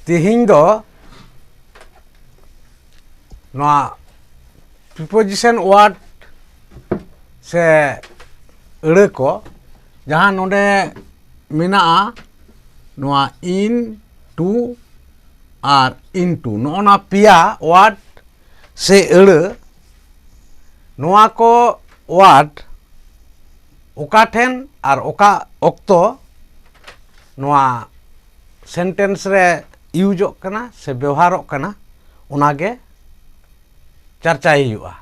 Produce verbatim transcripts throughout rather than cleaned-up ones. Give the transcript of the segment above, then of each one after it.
ᱛᱮᱦᱮᱧ ᱫᱚ ᱱᱚᱣᱟ preposition word ᱥᱮ ᱟᱹᱲᱟᱹ ᱠᱚ ᱡᱟᱦᱟᱸ ᱱᱚᱰᱮ ᱢᱮᱱᱟᱜᱼᱟ, ᱱᱚᱣᱟ in, to ᱟᱨ into, ᱱᱚᱜᱼᱚ ᱱᱚᱣᱟ ᱯᱮᱭᱟ word ᱥᱮ ᱟᱹᱲᱟᱹ, ᱱᱚᱣᱟ ᱠᱚ word ᱚᱠᱟ ᱴᱷᱮᱱ ᱟᱨ ᱚᱠᱟ ᱚᱠᱛᱚ ᱱᱚᱣᱟ sentence ᱨᱮ ᱤᱭᱩᱡᱚᱜ ᱠᱟᱱᱟ ᱥᱮ ᱵᱮᱣᱦᱟᱨᱚᱜ ᱠᱟᱱᱟ, ᱚᱱᱟᱜᱮ ᱪᱟᱨᱪᱟᱭ ᱦᱩᱭᱩᱜᱼᱟ᱾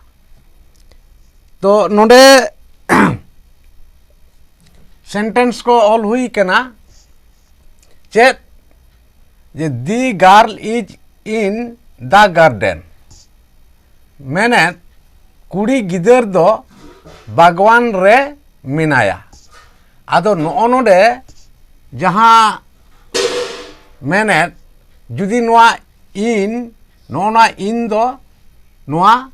ᱛᱚ ᱱᱚᱰᱮ sentence ᱠᱚ ᱚᱞ ᱦᱩᱭ ᱠᱟᱱᱟ ᱪᱮᱫ, ᱡᱮ the girl is in the garden, ᱢᱮᱱᱮᱫ ᱠᱩᱲᱤ ᱜᱤᱫᱟᱹᱨ ᱫᱚ ᱵᱟᱜᱽᱣᱟᱱ ᱨᱮ ᱢᱮᱱᱟᱭᱟ᱾ ᱟᱫᱚ ᱱᱚᱜᱼᱚ ᱱᱚᱰᱮ ᱡᱟᱦᱟᱸ ᱢᱮᱱᱮᱫ, ᱡᱩᱫᱤ ᱱᱚᱣᱟ in, ᱱᱚᱜᱼᱚ ᱱᱚᱣᱟ in ᱫᱚ ᱱᱚᱣᱟ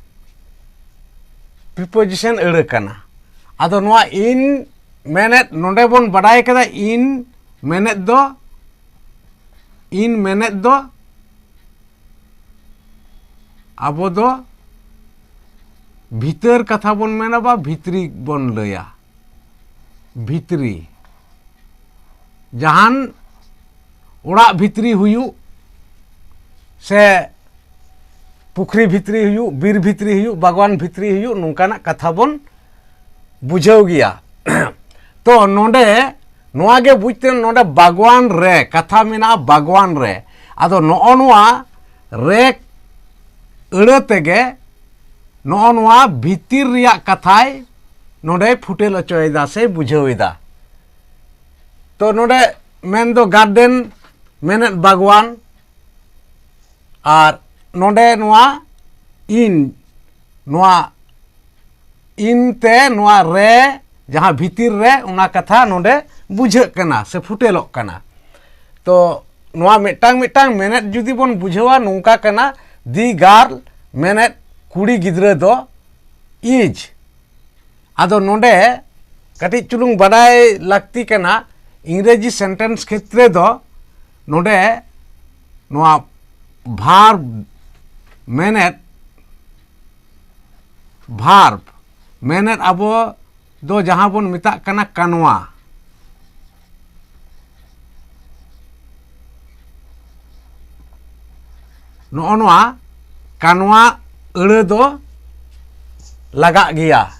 preposition ᱟᱹᱲᱟᱹ ᱠᱟᱱᱟ᱾ ᱟᱫᱚ ᱱᱚᱣᱟ in ᱢᱮᱱᱮᱫ ᱱᱚᱰᱮ ᱵᱚᱱ ᱵᱟᱰᱟᱭ ᱠᱟᱫᱟ, in ᱢᱮᱱᱮᱫ ᱫᱚ, in ᱢᱮᱱᱮᱫ ᱫᱚ ᱟᱵᱚ ᱫᱚ ᱵᱷᱤᱛᱟᱹᱨ ᱠᱟᱛᱷᱟ ᱵᱚᱱ ᱢᱮᱱᱟ ᱵᱟ ᱵᱷᱤᱛᱨᱤ ᱵᱚᱱ ᱞᱟᱹᱭᱟ᱾ ᱵᱷᱤᱛᱨᱤ, ᱡᱟᱦᱟᱱ ᱚᱲᱟᱜ ᱵᱷᱤᱛᱨᱤ ᱦᱩᱭᱩᱜ ᱥᱮ ᱯᱩᱠᱷᱨᱤ ᱵᱷᱤᱛᱨᱤ ᱦᱩᱭᱩᱜ, ᱵᱤᱨ ᱵᱷᱤᱛᱨᱤ ᱦᱩᱭᱩᱜ, ᱵᱟᱜᱽᱣᱟᱱ ᱵᱷᱤᱛᱨᱤ ᱦᱩᱭᱩᱜ, ᱱᱚᱝᱠᱟᱱᱟᱜ ᱠᱟᱛᱷᱟ ᱵᱚᱱ ᱵᱩᱡᱷᱟᱹᱣ ᱜᱮᱭᱟ᱾ ᱛᱚ ᱱᱚᱰᱮ ᱱᱚᱣᱟ ᱜᱮ ᱵᱩᱡᱽ ᱛᱮ, ᱱᱚᱰᱮ ᱵᱟᱜᱽᱣᱟᱱ ᱨᱮ ᱠᱟᱛᱷᱟ ᱢᱮᱱᱟᱜᱼᱟ, ᱵᱟᱜᱽᱣᱟᱱ ᱨᱮ᱾ ᱟᱫᱚ ᱱᱚᱜᱼᱚ ᱱᱚᱣᱟ ᱨᱮ ᱟᱹᱲᱟᱹ ᱛᱮᱜᱮ ᱱᱚᱜᱼᱚ ᱱᱚᱣᱟ ᱵᱷᱤᱛᱤᱨ ᱨᱮᱭᱟᱜ ᱠᱟᱛᱷᱟᱭ ᱱᱚᱰᱮᱭ ᱯᱷᱩᱴᱮᱞ ᱦᱚᱪᱚᱭᱮᱫᱟ ᱥᱮ ᱵᱩᱡᱷᱟᱹᱣ ᱮᱫᱟ᱾ ᱛᱚ ᱱᱚᱰᱮ ᱢᱮᱱᱫᱚ garden, ᱢᱮᱱᱮᱫ ᱵᱟᱜᱽᱣᱟᱱ, ᱟᱨ ᱱᱚᱰᱮ ᱱᱚᱣᱟ in, ᱱᱚᱣᱟ in ᱛᱮ ᱱᱚᱣᱟ ᱨᱮ ᱡᱟᱦᱟᱸ ᱵᱷᱤᱛᱤᱨ ᱨᱮ, ᱚᱱᱟ ᱠᱟᱛᱷᱟ ᱱᱚᱰᱮ ᱵᱩᱡᱷᱟᱹᱜ ᱠᱟᱱᱟ ᱥᱮ ᱯᱷᱩᱴᱮᱞᱚᱜ ᱠᱟᱱᱟ᱾ ᱛᱚ ᱱᱚᱣᱟ ᱢᱤᱫᱴᱟᱝ ᱢᱤᱫᱴᱟᱝ ᱢᱮᱱᱮᱫ ᱡᱩᱫᱤ ᱵᱚᱱ ᱵᱩᱡᱷᱟᱹᱣᱟ, ᱱᱚᱝᱠᱟ ᱠᱟᱱᱟ, the girl ᱢᱮᱱᱮᱫ ᱠᱩᱲᱤ ᱜᱤᱫᱽᱨᱟᱹ ᱫᱚ is᱾ ᱟᱫᱚ ᱱᱚᱰᱮ ᱠᱟᱹᱴᱤᱡ ᱪᱩᱞᱩᱝ ᱵᱟᱰᱟᱭ ᱞᱟᱹᱠᱛᱤ ᱠᱟᱱᱟ, ᱤᱝᱨᱮᱡᱤ sentence ᱠᱷᱮᱛᱨᱮ ᱫᱚ ᱱᱚᱰᱮ ᱱᱚᱣᱟ verb ᱢᱮᱱᱮᱫ, verb ᱢᱮᱱᱮᱫ ᱟᱵᱚ ᱫᱚ ᱡᱟᱦᱟᱸ ᱵᱚᱱ ᱢᱮᱛᱟᱜ ᱠᱟᱱᱟ ᱠᱟᱱᱣᱟ, ᱱᱚᱜᱼᱚ ᱱᱚᱣᱟ ᱠᱟᱱᱣᱟ ᱟᱹᱲᱟᱹ ᱫᱚ ᱞᱟᱜᱟᱜ ᱜᱮᱭᱟ,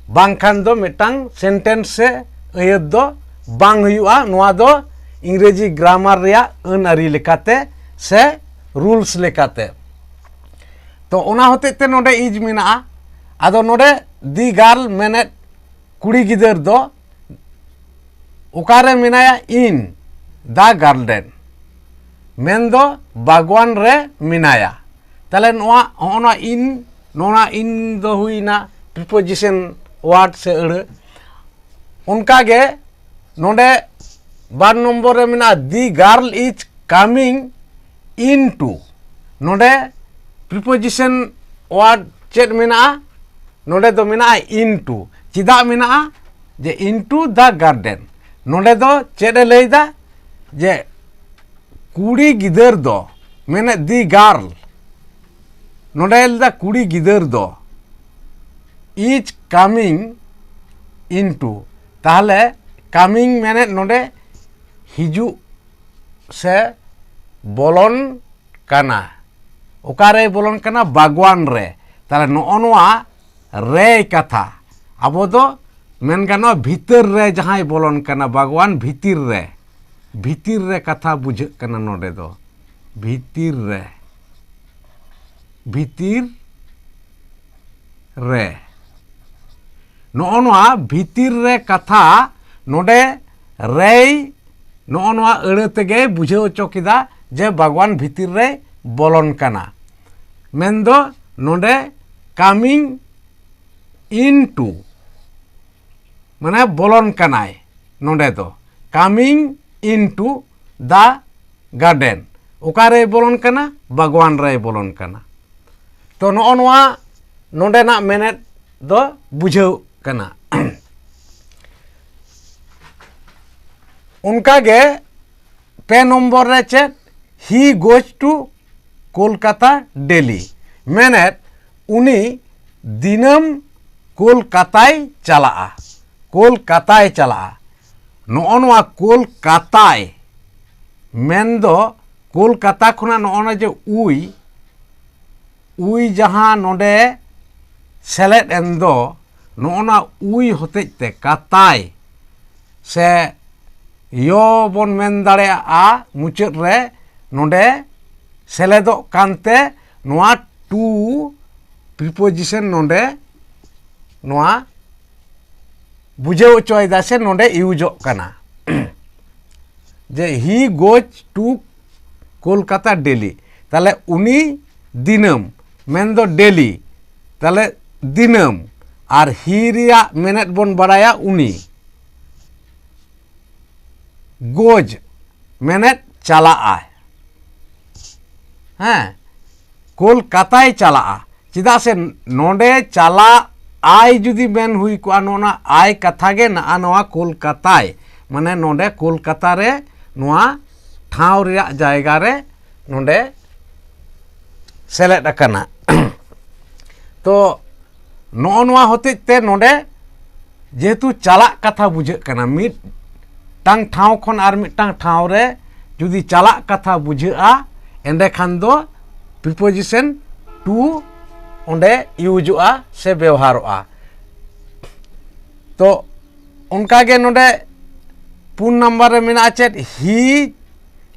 ᱵᱟᱝᱠᱷᱟᱱ ᱫᱚ ᱢᱤᱫᱴᱟᱝ sentence ᱥᱮ ᱟᱹᱭᱟᱹᱛ ᱫᱚ ᱵᱟᱝ ᱦᱩᱭᱩᱜᱼᱟ᱾ ᱱᱚᱣᱟ ᱫᱚ ᱤᱝᱨᱮᱡᱤ grammar ᱨᱮᱭᱟᱜ ᱟᱹᱱ ᱟᱹᱨᱤ ᱞᱮᱠᱟᱛᱮ ᱥᱮ rules ᱞᱮᱠᱟᱛᱮ᱾ ᱛᱚ, ᱚᱱᱟ ᱦᱚᱛᱮᱡ ᱛᱮ ᱱᱚᱰᱮ is ᱢᱮᱱᱟᱜᱼᱟ᱾ ᱟᱫᱚ ᱱᱚᱰᱮ the girl ᱢᱮᱱᱮᱫ ᱠᱩᱲᱤ ᱜᱤᱫᱟᱹᱨ ᱫᱚ ᱚᱠᱟᱨᱮ ᱢᱮᱱᱟᱭᱟ? In the garden, ᱢᱮᱱᱫᱚ ᱵᱟᱜᱽᱣᱟᱱ ᱨᱮ ᱢᱮᱱᱟᱭᱟ᱾ ᱛᱟᱦᱞᱮ ᱱᱚᱣᱟ, ᱦᱚᱸᱜᱼᱚ ᱱᱚᱣᱟ in, ᱱᱚᱣᱟ in ᱫᱚ ᱦᱩᱭᱱᱟ preposition word ᱥᱮ ᱟᱹᱲᱟᱹ᱾ ᱚᱱᱠᱟᱜᱮ ᱱᱚᱰᱮ ᱵᱟᱨ ᱱᱚᱢᱵᱚᱨ ᱨᱮ ᱢᱮᱱᱟᱜᱼᱟ, the girl is coming into᱾ ᱱᱚᱰᱮ preposition word ᱪᱮᱫ ᱢᱮᱱᱟᱜᱼᱟ? ᱱᱚᱰᱮ ᱫᱚ ᱢᱮᱱᱟᱜᱼᱟ into᱾ ᱪᱮᱫᱟᱜ ᱢᱮᱱᱟᱜᱼᱟ? ᱡᱮ into the garden, ᱱᱚᱰᱮ ᱫᱚ ᱪᱮᱫ ᱮ ᱞᱟᱹᱭᱫᱟ? ᱡᱮ ᱠᱩᱲᱤ ᱜᱤᱫᱟᱹᱨ ᱫᱚ, ᱢᱮᱱᱮᱫ the girl, ᱱᱚᱰᱮ ᱞᱟᱹᱭᱫᱟ ᱠᱩᱲᱤ ᱜᱤᱫᱟᱹᱨ ᱫᱚ is coming into᱾ ᱛᱟᱦᱞᱮ coming ᱢᱮᱱᱮᱫ ᱱᱚᱰᱮ ᱦᱤᱡᱩᱜ ᱥᱮ ᱵᱚᱞᱚᱱ ᱠᱟᱱᱟ᱾ ᱚᱠᱟᱨᱮᱭ ᱵᱚᱞᱚᱱ ᱠᱟᱱᱟ? ᱵᱟᱜᱽᱣᱟᱱ ᱨᱮ᱾ ᱛᱟᱦᱞᱮ ᱱᱚᱜᱼᱚ ᱱᱚᱣᱟ ᱨᱮ ᱠᱟᱛᱷᱟ ᱟᱵᱚ ᱫᱚ ᱢᱮᱱ ᱜᱟᱱᱚᱜᱼᱟ ᱵᱷᱤᱛᱟᱹᱨ ᱨᱮ ᱡᱟᱦᱟᱸᱭ ᱵᱚᱞᱚᱱ ᱠᱟᱱᱟ, ᱵᱟᱜᱽᱣᱟᱱ ᱵᱷᱤᱛᱤᱨ ᱨᱮ, ᱵᱷᱤᱛᱤᱨ ᱨᱮ ᱠᱟᱛᱷᱟ ᱵᱩᱡᱷᱟᱹᱜ ᱠᱟᱱᱟ ᱱᱚᱰᱮ ᱫᱚ᱾ ᱵᱷᱤᱛᱤᱨ ᱨᱮ, ᱵᱷᱤᱛᱤᱨ ᱨᱮ᱾ ᱱᱚᱜᱼᱚ ᱱᱚᱣᱟ ᱵᱷᱤᱛᱤᱨ ᱨᱮ ᱠᱟᱛᱷᱟ ᱱᱚᱰᱮ ᱨᱮᱭ, ᱱᱚᱜᱼᱚ ᱱᱚᱣᱟ ᱟᱹᱲᱟᱹ ᱛᱮᱜᱮ ᱵᱩᱡᱷᱟᱹᱣ ᱦᱚᱪᱚ ᱠᱮᱫᱟ ᱡᱮ ᱵᱟᱜᱽᱣᱟᱱ ᱵᱷᱤᱛᱤᱨ ᱨᱮᱭ ᱵᱚᱞᱚᱱ ᱠᱟᱱᱟ᱾ ᱢᱮᱱᱫᱚ ᱱᱚᱰᱮ coming into, ᱢᱟᱱᱮ ᱵᱚᱞᱚᱱ ᱠᱟᱱᱟᱭ᱾ ᱱᱚᱰᱮ ᱫᱚ coming into the garden, ᱚᱠᱟᱨᱮᱭ ᱵᱚᱞᱚᱱ ᱠᱟᱱᱟ? ᱵᱟᱜᱽᱣᱟᱱ ᱨᱮᱭ ᱵᱚᱞᱚᱱ ᱠᱟᱱᱟ᱾ ᱛᱚ, ᱱᱚᱜᱼᱚ ᱱᱚᱣᱟ ᱱᱚᱰᱮᱱᱟᱜ ᱢᱮᱱᱮᱫ ᱫᱚ ᱵᱩᱡᱷᱟᱹᱣ ᱠᱟᱱᱟ᱾ ᱚᱱᱠᱟᱜᱮ ᱯᱮ ᱱᱚᱢᱵᱚᱨ ᱨᱮ ᱪᱮᱫ? He goes to Kolkata daily᱾ ᱢᱮᱱᱮᱫ, ᱩᱱᱤ ᱫᱤᱱᱟᱹᱢ ᱠᱳᱞᱠᱟᱛᱟᱭ ᱪᱟᱞᱟᱜᱼᱟ᱾ ᱠᱳᱞᱠᱟᱛᱟᱭ ᱪᱟᱞᱟᱜᱼᱟ᱾ ᱱᱚᱜᱼᱚ ᱱᱚᱣᱟ ᱠᱳᱞᱠᱟᱛᱟᱭ ᱢᱮᱱᱫᱚ ᱠᱳᱞᱠᱟᱛᱟ ᱠᱷᱚᱱᱟᱜ ᱱᱚᱜᱼᱚ ᱱᱚᱣᱟ ᱡᱮ ᱩᱭ, ᱩᱭ ᱡᱟᱦᱟᱸ ᱱᱚᱰᱮ ᱥᱮᱞᱮᱫ ᱮᱱ ᱫᱚ, ᱱᱚᱜᱼᱚ ᱱᱟ ᱩᱭ ᱦᱚᱛᱮᱡ ᱛᱮ ᱠᱟᱛᱟᱭ ᱥᱮ ᱭᱚ ᱵᱚᱱ ᱢᱮᱱ ᱫᱟᱲᱮᱭᱟᱜᱼᱟ, ᱢᱩᱪᱟᱹᱫ ᱨᱮ ᱱᱚᱰᱮ ᱥᱮᱞᱮᱫᱚᱜ ᱠᱟᱱᱛᱮ ᱱᱚᱣᱟ ᱴᱩ ᱯᱨᱤᱯᱳᱡᱤᱥᱚᱱ ᱱᱚᱰᱮ ᱱᱚᱣᱟ ᱵᱩᱡᱷᱟᱹᱣ ᱦᱚᱪᱚᱭᱮᱫᱟ ᱥᱮ ᱱᱚᱰᱮ ᱤᱭᱩᱡᱚᱜ ᱠᱟᱱᱟ᱾ ᱡᱮ he goes to Kolkata daily, ᱛᱟᱦᱞᱮ ᱩᱱᱤ ᱫᱤᱱᱟᱹᱢ ᱢᱮᱱᱫᱚ ᱰᱮᱞᱤ, ᱛᱟᱦᱞᱮ ᱫᱤᱱᱟᱹᱢ᱾ ᱟᱨ he ᱨᱮᱭᱟᱜ ᱢᱮᱱᱮᱫ ᱵᱚᱱ ᱵᱟᱲᱟᱭᱟ ᱩᱱᱤ᱾ Goes ᱢᱮᱱᱮᱫ ᱪᱟᱞᱟᱜᱼᱟᱭ᱾ ᱦᱮᱸ, ᱠᱳᱞᱠᱟᱛᱟᱭ ᱪᱟᱞᱟᱜᱼᱟ᱾ ᱪᱮᱫᱟᱜ ᱥᱮ ᱱᱚᱰᱮ ᱪᱟᱞᱟᱜ ᱟᱭ ᱡᱩᱫᱤ ᱢᱮᱱ ᱦᱩᱭ ᱠᱚᱜᱼᱟ, ᱱᱚᱜᱼᱚ ᱱᱟ ᱟᱭ ᱠᱟᱛᱷᱟ ᱜᱮ ᱱᱟᱜᱼᱟ ᱱᱚᱣᱟ ᱠᱳᱞᱠᱟᱛᱟᱭ, ᱢᱟᱱᱮ ᱱᱚᱰᱮ ᱠᱳᱞᱠᱟᱛᱟ ᱨᱮ ᱱᱚᱣᱟ ᱴᱷᱟᱶ ᱨᱮᱭᱟᱜ ᱡᱟᱭᱜᱟ ᱨᱮ ᱱᱚᱰᱮ ᱥᱮᱞᱮᱫ ᱟᱠᱟᱱᱟ᱾ ᱛᱚ ᱱᱚᱜᱼᱚ ᱱᱚᱣᱟ ᱦᱚᱛᱮᱡ ᱛᱮ ᱱᱚᱰᱮ ᱡᱮᱦᱮᱛᱩ ᱪᱟᱞᱟᱜ ᱠᱟᱛᱷᱟ ᱵᱩᱡᱷᱟᱹᱜ ᱠᱟᱱᱟ, ᱢᱤᱫᱴᱟᱝ ᱴᱷᱟᱶ ᱠᱷᱚᱱ ᱟᱨ ᱢᱤᱫᱴᱟᱝ ᱴᱷᱟᱶ ᱨᱮ ᱡᱩᱫᱤ ᱪᱟᱞᱟᱜ ᱠᱟᱛᱷᱟ ᱵᱩᱡᱷᱟᱹᱜᱼᱟ, ᱮᱸᱰᱮᱠᱷᱟᱱ ᱫᱚ ᱯᱨᱤᱯᱳᱡᱤᱥᱚᱱ ᱴᱩ ᱚᱸᱰᱮ ᱤᱭᱩᱡᱚᱜᱼᱟ ᱥᱮ ᱵᱮᱣᱦᱟᱨᱚᱜᱼᱟ᱾ ᱛᱚ ᱚᱱᱠᱟᱜᱮ ᱱᱚᱰᱮ ᱯᱩᱱ ᱱᱟᱢᱵᱟᱨ ᱨᱮ ᱢᱮᱱᱟᱜᱼᱟ ᱪᱮᱫ? He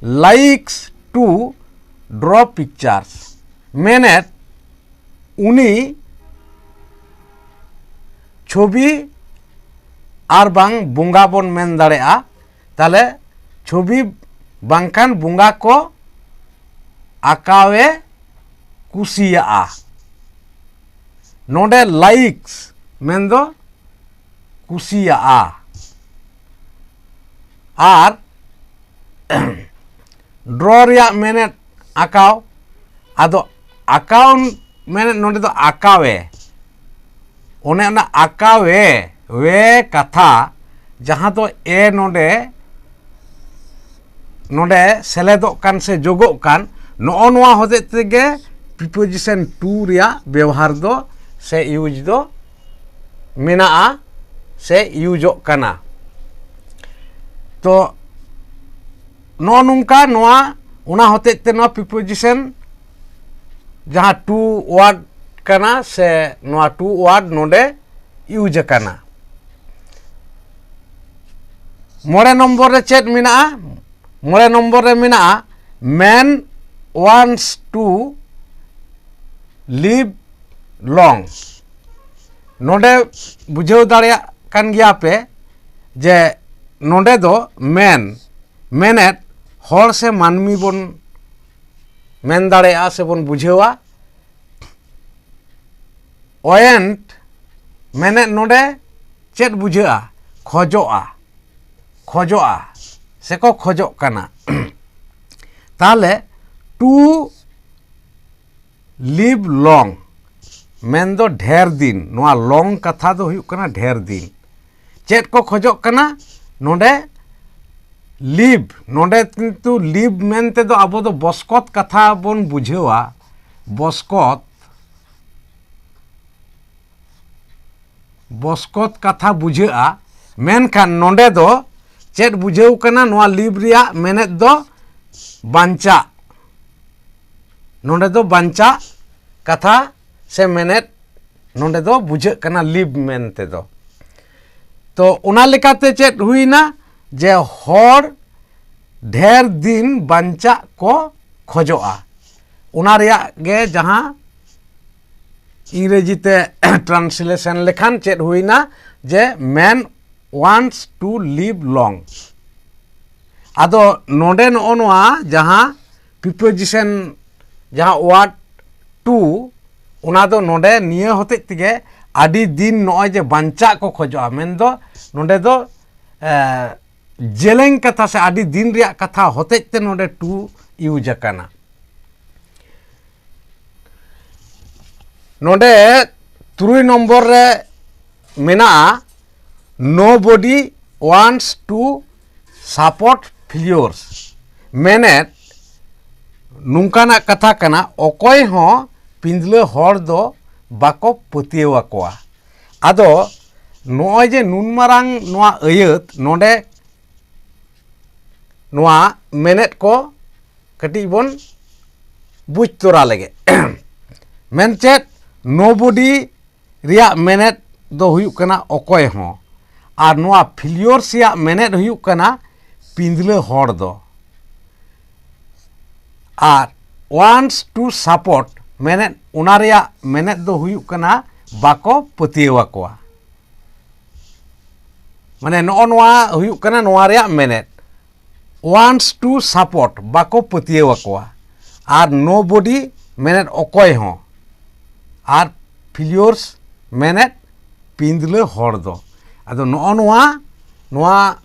likes to draw pictures᱾ ᱢᱮᱱᱮᱫ ᱩᱱᱤ ᱪᱷᱚᱵᱤ ᱟᱨ ᱵᱟᱝ ᱵᱚᱸᱜᱟ ᱵᱚᱱ ᱢᱮᱱ ᱫᱟᱲᱮᱭᱟᱜᱼᱟ᱾ ᱛᱟᱦᱞᱮ ᱪᱷᱚᱵᱤ ᱵᱟᱝᱠᱷᱟᱱ ᱵᱚᱸᱜᱟ ᱠᱚ ᱟᱸᱠᱟᱣᱮ ᱠᱩᱥᱤᱭᱟᱜᱼᱟ᱾ ᱱᱚᱰᱮ ᱞᱟᱭᱤᱠᱥ ᱢᱮᱱᱫᱚ ᱠᱩᱥᱤᱭᱟᱜᱼᱟ᱾ ᱟᱨ ᱰᱨᱚ ᱨᱮᱭᱟᱜ ᱢᱮᱱᱮᱫ ᱟᱸᱠᱟᱣ᱾ ᱟᱫᱚ ᱟᱸᱠᱟᱣ ᱢᱮᱱᱮᱫ ᱱᱚᱰᱮ ᱫᱚ ᱟᱸᱠᱟᱣᱮ, ᱚᱱᱮ ᱚᱱᱟ ᱟᱸᱠᱟᱣᱮ ᱣᱮ ᱠᱟᱛᱷᱟ, ᱡᱟᱦᱟᱸ ᱫᱚ ᱮ ᱱᱚᱰᱮ ᱱᱚᱰᱮ ᱥᱮᱞᱮᱫᱚᱜ ᱠᱟᱱ ᱥᱮ ᱡᱳᱜᱚᱜ ᱠᱟᱱ, ᱱᱚᱜᱼᱚ ᱱᱚᱣᱟ ᱦᱚᱛᱮᱡ ᱛᱮᱜᱮ preposition to ᱨᱮᱭᱟᱜ ᱵᱮᱣᱦᱟᱨ ᱫᱚ ᱥᱮ use ᱫᱚ ᱢᱮᱱᱟᱜᱼᱟ ᱥᱮ useᱚᱜ ᱠᱟᱱᱟ᱾ ᱛᱚ ᱱᱚᱜᱼᱚ ᱱᱚᱝᱠᱟ ᱱᱚᱣᱟ, ᱚᱱᱟ ᱦᱚᱛᱮᱡ ᱛᱮ ᱱᱚᱣᱟ preposition ᱡᱟᱦᱟᱸ to word ᱠᱟᱱᱟ ᱥᱮ ᱱᱚᱣᱟ to word ᱱᱚᱰᱮ use ᱟᱠᱟᱱᱟ᱾ ᱢᱚᱬᱮ ᱱᱚᱢᱵᱚᱨ ᱨᱮ ᱪᱮᱫ ᱢᱮᱱᱟᱜᱼᱟ? ᱢᱚᱬᱮ ᱱᱚᱢᱵᱚᱨ ᱨᱮ ᱢᱮᱱᱟᱜᱼᱟ, man wants to live long᱾ ᱱᱚᱰᱮ ᱵᱩᱡᱷᱟᱹᱣ ᱫᱟᱲᱮᱭᱟᱜ ᱠᱟᱱ ᱜᱮᱭᱟ ᱯᱮ ᱡᱮ ᱱᱚᱰᱮ ᱫᱚ man, ᱢᱮᱱᱮᱫ ᱦᱚᱲ ᱥᱮ ᱢᱟᱹᱱᱢᱤ ᱵᱚᱱ ᱢᱮᱱ ᱫᱟᱲᱮᱭᱟᱜᱼᱟ ᱥᱮ ᱵᱚᱱ ᱵᱩᱡᱷᱟᱹᱣᱟ᱾ want ᱢᱮᱱᱮᱫ ᱱᱚᱰᱮ ᱪᱮᱫ ᱵᱩᱡᱷᱟᱹᱜᱼᱟ? ᱠᱷᱚᱡᱚᱜᱼᱟ, ᱠᱷᱚᱡᱚᱜᱼᱟ ᱥᱮᱠᱚ ᱠᱷᱚᱡᱚᱜ ᱠᱟᱱᱟ᱾ ᱛᱟᱦᱚᱞᱮ to live long ᱢᱮᱱᱫᱚ ᱰᱷᱮᱨ ᱫᱤᱱ᱾ ᱱᱚᱣᱟ long ᱠᱟᱛᱷᱟ ᱫᱚ ᱦᱩᱭᱩᱜ ᱠᱟᱱᱟ ᱰᱷᱮᱨ ᱫᱤᱱ᱾ ᱪᱮᱫ ᱠᱚ ᱠᱷᱚᱡᱚᱜ ᱠᱟᱱᱟ? ᱱᱚᱰᱮ live, ᱱᱚᱰᱮ ᱠᱤᱱᱛᱩ live ᱢᱮᱱᱛᱮ ᱫᱚ ᱟᱵᱚ ᱫᱚ ᱵᱚᱥᱠᱚᱛ ᱠᱟᱛᱷᱟ ᱵᱚᱱ ᱵᱩᱡᱷᱟᱹᱣᱟ᱾ ᱵᱚᱥᱠᱚᱛ, ᱵᱚᱥᱠᱚᱛ ᱠᱟᱛᱷᱟ ᱵᱩᱡᱷᱟᱹᱜᱼᱟ, ᱢᱮᱱᱠᱷᱟᱱ ᱱᱚᱰᱮ ᱫᱚ ᱪᱮᱫ ᱵᱩᱡᱷᱟᱹᱣ ᱠᱟᱱᱟ? ᱱᱚᱣᱟ live ᱨᱮᱭᱟᱜ ᱢᱮᱱᱮᱫ ᱫᱚ ᱵᱟᱧᱪᱟᱜ᱾ ᱱᱚᱰᱮ ᱫᱚ ᱵᱟᱧᱪᱟᱜ ᱠᱟᱛᱷᱟ ᱥᱮ ᱢᱮᱱᱮᱫ ᱱᱚᱰᱮ ᱫᱚ ᱵᱩᱡᱷᱟᱹᱜ ᱠᱟᱱᱟ live ᱢᱮᱱ ᱛᱮᱫᱚ᱾ ᱛᱚ ᱚᱱᱟ ᱞᱮᱠᱟᱛᱮ ᱪᱮᱫ ᱦᱩᱭᱱᱟ? ᱡᱮ ᱦᱚᱲ ᱰᱷᱮᱨ ᱫᱤᱱ ᱵᱟᱧᱪᱟᱜ ᱠᱚ ᱠᱷᱚᱡᱚᱜᱼᱟ᱾ ᱚᱱᱟ ᱨᱮᱭᱟᱜ ᱜᱮ ᱡᱟᱦᱟᱸ ᱤᱝᱨᱮᱡᱤ ᱛᱮ translation ᱞᱮᱠᱷᱟᱱ ᱪᱮᱫ ᱦᱩᱭᱱᱟ? ᱡᱮ man wants to live long᱾ ᱟᱫᱚ ᱱᱚᱰᱮ ᱱᱚᱜᱼᱚ ᱱᱚᱣᱟ ᱡᱟᱦᱟᱸ preposition, ᱡᱟᱦᱟᱸ word to, ᱚᱱᱟ ᱫᱚ ᱱᱚᱰᱮ ᱱᱤᱭᱟᱹ ᱦᱚᱛᱮᱡ ᱛᱮᱜᱮ ᱟᱹᱰᱤ ᱫᱤᱱ ᱱᱚᱜᱼᱚᱭ ᱡᱮ ᱵᱟᱧᱪᱟᱜ ᱠᱚ ᱠᱷᱚᱡᱚᱜᱼᱟ, ᱢᱮᱱᱫᱚ ᱱᱚᱰᱮ ᱫᱚ, ᱮ, ᱡᱮᱞᱮᱧ ᱠᱟᱛᱷᱟ ᱥᱮ ᱟᱹᱰᱤ ᱫᱤᱱ ᱨᱮᱭᱟᱜ ᱠᱟᱛᱷᱟ ᱦᱚᱛᱮᱡ ᱛᱮ ᱱᱚᱰᱮ to use ᱟᱠᱟᱱᱟ᱾ ᱱᱚᱰᱮ ᱛᱩᱨᱩᱭ ᱱᱚᱢᱵᱚᱨ ᱨᱮ ᱢᱮᱱᱟᱜᱼᱟ, nobody wants to support failures᱾ ᱢᱮᱱᱮᱫ ᱱᱚᱝᱠᱟᱱᱟᱜ ᱠᱟᱛᱷᱟ ᱠᱟᱱᱟ, ᱚᱠᱚᱭ ᱦᱚᱸ ᱯᱤᱸᱫᱽᱞᱟᱹ ᱦᱚᱲ ᱫᱚ ᱵᱟᱠᱚ ᱯᱟᱹᱛᱭᱟᱹᱣ ᱟᱠᱚᱣᱟ᱾ ᱟᱫᱚ ᱱᱚᱜᱼᱚᱭ ᱡᱮ ᱱᱩᱱ ᱢᱟᱨᱟᱝ ᱱᱚᱣᱟ ᱟᱹᱭᱟᱹᱛ, ᱱᱚᱰᱮ ᱱᱚᱣᱟ ᱢᱮᱱᱮᱫ ᱠᱚ ᱠᱟᱹᱴᱤᱡ ᱵᱚᱱ ᱵᱩᱡᱽ ᱛᱚᱨᱟ ᱞᱮᱜᱮ᱾ ᱢᱮᱱ ᱪᱮᱫ, nobody ᱨᱮᱭᱟᱜ ᱢᱮᱱᱮᱫ ᱫᱚ ᱦᱩᱭᱩᱜ ᱠᱟᱱᱟ ᱚᱠᱚᱭ ᱦᱚᱸ, ᱟᱨ ᱱᱚᱣᱟ failures ᱨᱮᱭᱟᱜ ᱢᱮᱱᱮᱫ ᱦᱩᱭᱩᱜ ᱠᱟᱱᱟ ᱯᱤᱸᱫᱽᱞᱟᱹ ᱦᱚᱲ ᱫᱚ᱾ ᱟᱨ wants to support ᱢᱮᱱᱮᱫ, ᱚᱱᱟ ᱨᱮᱭᱟᱜ ᱢᱮᱱᱮᱫ ᱫᱚ ᱦᱩᱭᱩᱜ ᱠᱟᱱᱟ ᱵᱟᱠᱚ ᱯᱟᱹᱛᱭᱟᱹᱣ ᱟᱠᱚᱣᱟ᱾ ᱢᱟᱱᱮ ᱱᱚᱜᱼᱚ ᱱᱚᱣᱟ ᱦᱩᱭᱩᱜ ᱠᱟᱱᱟ ᱱᱚᱣᱟ ᱨᱮᱭᱟᱜ ᱢᱮᱱᱮᱫ, wants to support, ᱵᱟᱠᱚ ᱯᱟᱹᱛᱭᱟᱹᱣ ᱟᱠᱚᱣᱟ᱾ ᱟᱨ nobody ᱢᱮᱱᱮᱫ ᱚᱠᱚᱭ ᱦᱚᱸ, ᱟᱨ failures ᱢᱮᱱᱮᱫ ᱯᱤᱸᱫᱽᱞᱟᱹ ᱦᱚᱲ ᱫᱚ᱾ ᱟᱫᱚ ᱱᱚᱜᱼᱚ ᱱᱚᱣᱟ, ᱱᱚᱣᱟ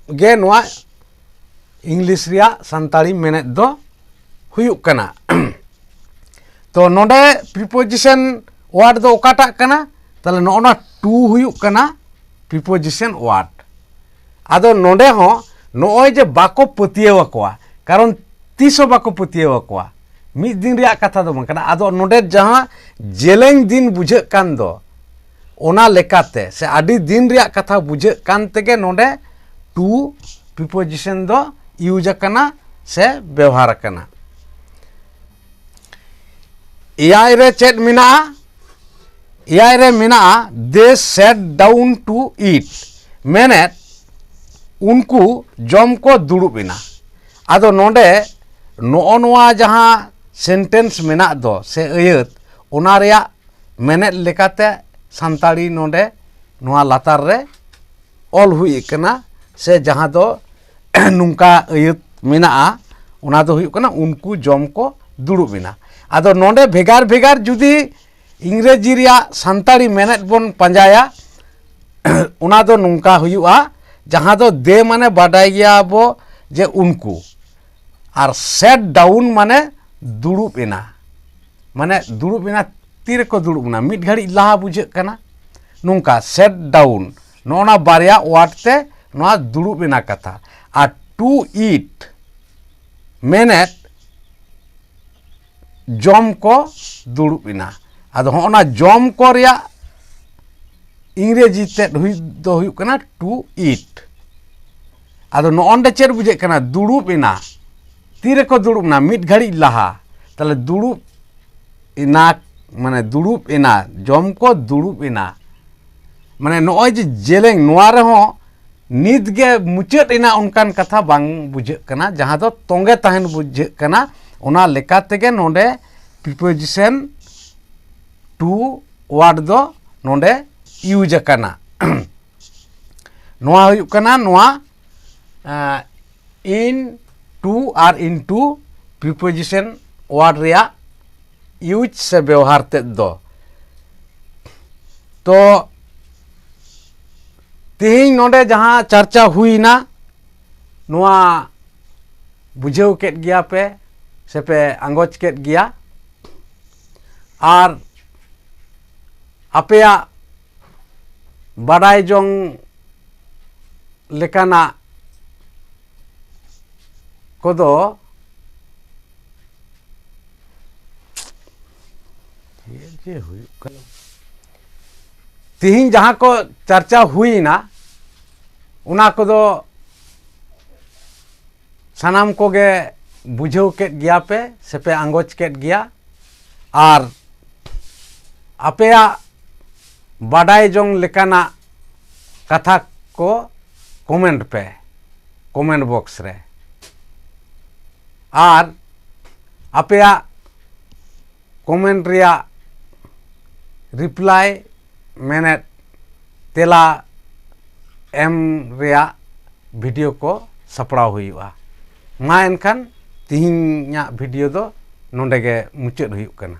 ᱜᱮ ᱱᱚᱣᱟ English ᱨᱮᱭᱟᱜ ᱥᱟᱱᱛᱟᱲᱤ ᱢᱮᱱᱮᱫ ᱫᱚ ᱦᱩᱭᱩᱜ ᱠᱟᱱᱟ᱾ ᱛᱚ ᱱᱚᱰᱮ preposition word ᱫᱚ ᱚᱠᱟᱴᱟᱜ ᱠᱟᱱᱟ? ᱛᱟᱦᱞᱮ ᱱᱚᱜᱼᱚ ᱱᱚᱣᱟ to ᱦᱩᱭᱩᱜ ᱠᱟᱱᱟ preposition word᱾ ᱟᱫᱚ ᱱᱚᱰᱮ ᱦᱚᱸ ᱱᱚᱜᱼᱚᱭ ᱡᱮ ᱵᱟᱠᱚ ᱯᱟᱹᱛᱭᱟᱹᱣ ᱟᱠᱚᱣᱟ, ᱠᱟᱨᱚᱱ ᱛᱤᱥ ᱦᱚᱸ ᱵᱟᱠᱚ ᱯᱟᱹᱛᱭᱟᱹᱣ ᱟᱠᱚᱣᱟ, ᱢᱤᱫ ᱫᱤᱱ ᱨᱮᱭᱟᱜ ᱠᱟᱛᱷᱟ ᱫᱚ ᱵᱟᱝ ᱠᱟᱱᱟ᱾ ᱟᱫᱚ ᱱᱚᱰᱮ ᱡᱟᱦᱟᱸ ᱡᱮᱞᱮᱧ ᱫᱤᱱ ᱵᱩᱡᱷᱟᱹᱜ ᱠᱟᱱ ᱫᱚ, ᱚᱱᱟ ᱞᱮᱠᱟᱛᱮ ᱥᱮ ᱟᱹᱰᱤ ᱫᱤᱱ ᱨᱮᱭᱟᱜ ᱠᱟᱛᱷᱟ ᱵᱩᱡᱷᱟᱹᱜ ᱠᱟᱱ ᱛᱮᱜᱮ ᱱᱚᱰᱮ to preposition ᱫᱚ use ᱟᱠᱟᱱᱟ ᱥᱮ ᱵᱮᱣᱦᱟᱨ ᱟᱠᱟᱱᱟ᱾ ᱮᱭᱟᱭ ᱨᱮ ᱪᱮᱫ ᱢᱮᱱᱟᱜᱼᱟ? ᱮᱭᱟᱭ ᱨᱮ ᱢᱮᱱᱟᱜᱼᱟ, they sat down to eat, ᱢᱮᱱᱮᱫ ᱩᱱᱠᱩ ᱡᱚᱢ ᱠᱚ ᱫᱩᱲᱩᱵ ᱮᱱᱟ᱾ ᱟᱫᱚ ᱱᱚᱰᱮ ᱱᱚᱜᱼᱚ ᱱᱚᱣᱟ ᱡᱟᱦᱟᱸ sentence ᱢᱮᱱᱟᱜ ᱫᱚ ᱥᱮ ᱟᱹᱭᱟᱹᱛ, ᱚᱱᱟ ᱨᱮᱭᱟᱜ ᱢᱮᱱᱮᱫ ᱞᱮᱠᱟᱛᱮ ᱥᱟᱱᱛᱟᱲᱤ ᱱᱚᱰᱮ ᱱᱚᱣᱟ ᱞᱟᱛᱟᱨ ᱨᱮ ᱚᱞ ᱦᱩᱭ ᱟᱠᱟᱱᱟ, ᱥᱮ ᱡᱟᱦᱟᱸ ᱫᱚ ᱱᱚᱝᱠᱟ ᱟᱹᱭᱟᱹᱛ ᱢᱮᱱᱟᱜᱼᱟ, ᱚᱱᱟ ᱫᱚ ᱦᱩᱭᱩᱜ ᱠᱟᱱᱟ ᱩᱱᱠᱩ ᱡᱚᱢ ᱠᱚ ᱫᱩᱲᱩᱵ ᱮᱱᱟ᱾ ᱟᱫᱚ ᱱᱚᱰᱮ ᱵᱷᱮᱜᱟᱨ ᱵᱷᱮᱜᱟᱨ ᱡᱩᱫᱤ ᱤᱝᱨᱮᱡᱤ ᱨᱮᱭᱟᱜ ᱥᱟᱱᱛᱟᱲᱤ ᱢᱮᱱᱮᱫ ᱵᱚᱱ ᱯᱟᱸᱡᱟᱭᱟ, ᱚᱱᱟ ᱫᱚ ᱱᱚᱝᱠᱟ ᱦᱩᱭᱩᱜᱼᱟ, ᱡᱟᱦᱟᱸ ᱫᱚ they ᱢᱟᱱᱮ ᱵᱟᱰᱟᱭ ᱜᱮᱭᱟ ᱵᱚ ᱡᱮ ᱩᱱᱠᱩ, ᱟᱨ sat down ᱢᱟᱱᱮ ᱫᱩᱲᱩᱵ ᱮᱱᱟ᱾ ᱢᱟᱱᱮ ᱫᱩᱲᱩᱵ ᱮᱱᱟ, ᱛᱤ ᱨᱮᱠᱚ ᱫᱩᱲᱩᱵ ᱮᱱᱟ? ᱢᱤᱫ ᱜᱷᱟᱹᱲᱤᱡ ᱞᱟᱦᱟ ᱵᱩᱡᱷᱟᱹᱜ ᱠᱟᱱᱟ᱾ ᱱᱚᱝᱠᱟ sat down, ᱱᱚᱜᱼᱚ ᱱᱟ ᱵᱟᱨᱭᱟ word ᱛᱮ ᱱᱚᱣᱟ ᱫᱩᱲᱩᱵ ᱮᱱᱟ ᱠᱟᱛᱷᱟ᱾ ᱟᱨ to eat, ᱢᱮᱱᱮᱫ ᱡᱚᱢ ᱠᱚ ᱫᱩᱲᱩᱵ ᱮᱱᱟ᱾ ᱟᱫᱚ ᱦᱚᱸᱜᱼᱚ ᱱᱟ ᱡᱚᱢ ᱠᱚ ᱨᱮᱭᱟᱜ ᱤᱝᱨᱮᱡᱤ ᱛᱮᱫ ᱦᱩᱭ ᱫᱚ ᱦᱩᱭᱩᱜ ᱠᱟᱱᱟ to eat᱾ ᱟᱫᱚ ᱱᱚᱜᱼᱚᱱᱰᱮ ᱪᱮᱫ ᱵᱩᱡᱷᱟᱹᱜ ᱠᱟᱱᱟ? ᱫᱩᱲᱩᱵ ᱮᱱᱟ᱾ ᱛᱤ ᱨᱮᱠᱚ ᱫᱩᱲᱩᱵ ᱮᱱᱟ? ᱢᱤᱫ ᱜᱷᱟᱹᱲᱤᱡ ᱞᱟᱦᱟ᱾ ᱛᱟᱦᱞᱮ ᱫᱩᱲᱩᱵ ᱮᱱᱟ, ᱢᱟᱱᱮ ᱫᱩᱲᱩᱵ ᱮᱱᱟ, ᱡᱚᱢ ᱠᱚ ᱫᱩᱲᱩᱵ ᱮᱱᱟ᱾ ᱢᱟᱱᱮ ᱱᱚᱜᱼᱚᱭ ᱡᱮ ᱡᱮᱞᱮᱧ, ᱱᱚᱣᱟ ᱨᱮᱦᱚᱸ ᱱᱤᱛ ᱜᱮ ᱢᱩᱪᱟᱹᱫ ᱮᱱᱟ ᱚᱱᱠᱟᱱ ᱠᱟᱛᱷᱟ ᱵᱟᱝ ᱵᱩᱡᱷᱟᱹᱜ ᱠᱟᱱᱟ, ᱡᱟᱦᱟᱸ ᱫᱚ ᱛᱚᱸᱜᱮ ᱛᱟᱦᱮᱱ ᱵᱩᱡᱷᱟᱹᱜ ᱠᱟᱱᱟ᱾ ᱚᱱᱟ ᱞᱮᱠᱟ ᱛᱮᱜᱮ ᱱᱚᱰᱮ preposition to word ᱫᱚ ᱱᱚᱰᱮ use ᱟᱠᱟᱱᱟ᱾ ᱱᱚᱣᱟ ᱦᱩᱭᱩᱜ ᱠᱟᱱᱟ ᱱᱚᱣᱟ, ᱮᱸ, in to R into preposition word ᱨᱮᱭᱟᱜ use ᱥᱮ ᱵᱮᱣᱦᱟᱨ ᱛᱮᱫ ᱫᱚ᱾ ᱛᱚ, ᱛᱮᱦᱮᱧ ᱱᱚᱰᱮ ᱡᱟᱦᱟᱸ ᱪᱟᱨᱪᱟ ᱦᱩᱭᱱᱟ, ᱱᱚᱣᱟ ᱵᱩᱡᱷᱟᱹᱣ ᱠᱮᱫ ᱜᱮᱭᱟ ᱯᱮ ᱥᱮ ᱯᱮ ᱟᱸᱜᱚᱪ ᱠᱮᱫ ᱜᱮᱭᱟ᱾ ᱟᱨ ᱟᱯᱮᱭᱟᱜ ᱵᱟᱰᱟᱭ ᱡᱚᱝ ᱞᱮᱠᱟᱱᱟᱜ ᱠᱚᱫᱚ ᱪᱮᱫ ᱡᱮ ᱦᱩᱭᱩᱜ ᱠᱟᱱᱟ? ᱛᱤᱦᱤᱧ ᱡᱟᱦᱟᱸ ᱠᱚ ᱪᱟᱨᱪᱟ ᱦᱩᱭᱱᱟ, ᱚᱱᱟ ᱠᱚᱫᱚ ᱥᱟᱱᱟᱢ ᱠᱚᱜᱮ ᱵᱩᱡᱷᱟᱹᱣ ᱠᱮᱫ ᱜᱮᱭᱟ ᱯᱮ ᱥᱮᱯᱮ ᱟᱸᱜᱚᱪ ᱠᱮᱫ ᱜᱮᱭᱟ᱾ ᱟᱨ ᱟᱯᱮᱭᱟᱜ ᱵᱟᱰᱟᱭ ᱡᱚᱝ ᱞᱮᱠᱟᱱᱟᱜ ᱠᱟᱛᱷᱟ ᱠᱚ comment ᱯᱮ comment box ᱨᱮ᱾ ᱟᱨ ᱟᱯᱮᱭᱟᱜ comment ᱨᱮᱭᱟᱜ reply, ᱢᱮᱱᱮᱫ ᱛᱮᱞᱟ ᱮᱢ ᱨᱮᱭᱟᱜ video ᱠᱚ ᱥᱟᱯᱲᱟᱣ ᱦᱩᱭᱩᱜᱼᱟ᱾ ᱢᱟ ᱮᱱᱠᱷᱟᱱ ᱛᱤᱦᱤᱧᱟᱜ video ᱫᱚ ᱱᱚᱰᱮ ᱜᱮ ᱢᱩᱪᱟᱹᱫ ᱦᱩᱭᱩᱜ ᱠᱟᱱᱟ᱾